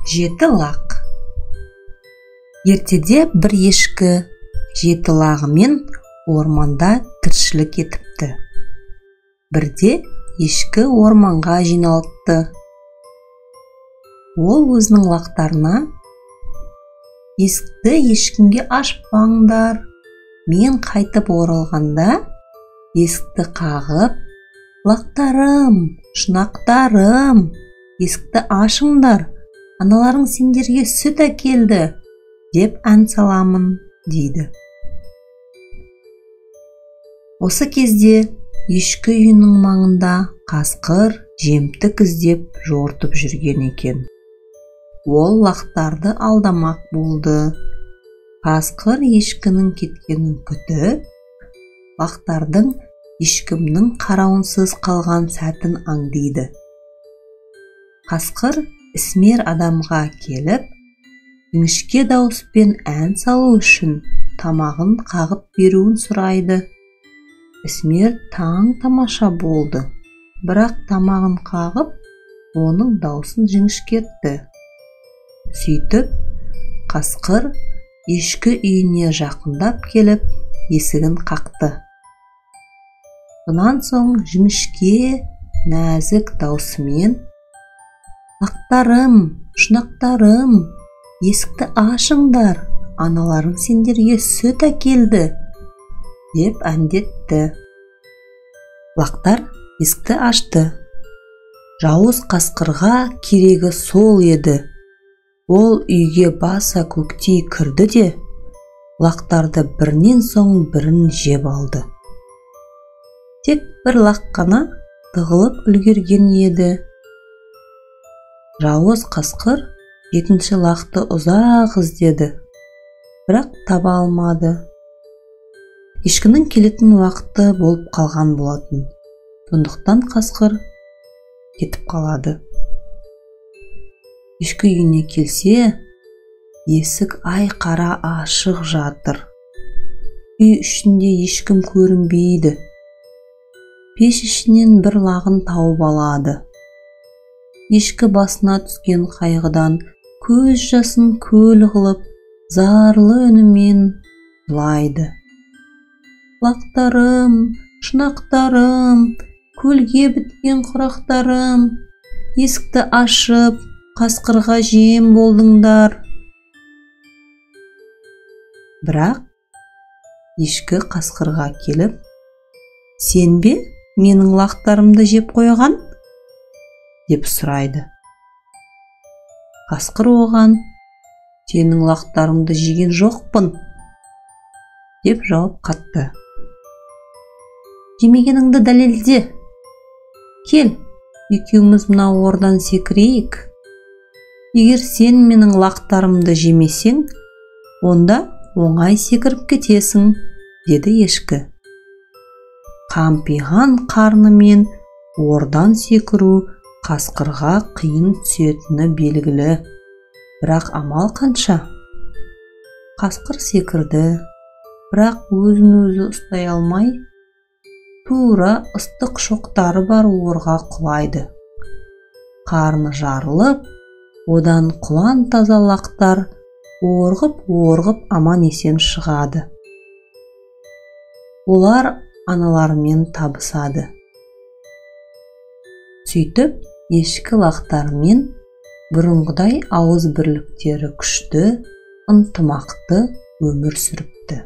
Жеті лақ. Ертеде бір ешкі жеті лағымен орманда тіршілік етіпті. Бірде ешкі орманға жиналыпты. Ол өзінің лақтарына: "Есікті ешкімге ашпаңдар, мен қайтып оралғанда есікті қағып, лақтарым, шұнақтарым, есікті ашыңдар, аналарың сендерге сүт әкелді, деп ән саламын", дейді. Осы кезде ешкі үйінің маңында қасқыр жемтік іздеп жортып жүрген екен. Ол лақтарды алдамақ болды. Қасқыр ешкінің кеткенін күтіп, лақтардың ешкімнің қарауынсыз қалған сәтін аңдиды. Қасқыр ісмер адамға келіп, жіңішке дауыспен ән салу үшін тамағын қағып беруін сұрайды. Ісмер таң тамаша болды, бірақ тамағын қағып, оның даусын жіңішкертті. Сөйтіп, қасқыр ешкі үйіне жақындап келіп, есігін қақты. Сонан соң жіңішке нәзік даусымен: "Лақтарым, шұнақтарым, есікті ашыңдар, аналарың сендерге сүт әкелді", деп әндетті. Лақтар есікті ашты. Жауыз қасқырға керегі сол еді. Ол үйге баса көктей кірді де, лақтарды бірінен соң бірін жеп алды. Тек бір лақ қана тығылып үлгерген еді. Жауыз қасқыр жетінші лақты ұзақ іздеді, бірақ таба алмады. Ешкінің келетін уақыты болып қалған болатын. Сондықтан қасқыр кетіп қалады. Ешкі үйіне келсе, есік айқара ашық жатыр. Үй ішінде ешкім көрінбейді. Пеш ішінен бір лағын тауып алады. Ешкі басына түскен қайғыдан көз жасын көл қылып, зарлы үнімен жылайды. "Лақтарым, шұнақтарым, көлге біткен құрақтарым, есікті ашып, қасқырға жем болдыңдар". Бірақ ешкі қасқырға келіп: "Сен бе менің лақтарымды жеп қойған?" деп сұрайды. Қасқыр оған: "Сенің лақтарыңды жеген жоқпын", деп жауап қатты. "Жемегеніңді дәлелде. Кел, екеуміз мына ордан секірейік. Егер сен менің лақтарымды жемесең, онда оңай секіріп кетесің", деді ешкі. Қампиған қарнымен ордан секіру қасқырға қиын түсетіні белгілі, бірақ амал қанша? Қасқыр секірді, бірақ өзін өзі ұстай алмай, тура ыстық шоқтары бар орға құлайды. Қарны жарылып, одан құлан таза лақтар орғып-орғып аман-есен шығады. Олар аналарымен табысады. Сөйтіп, ешкі лақтарымен бұрынғыдай ауыз бірліктері күшті, ынтымақты өмір сүріпті.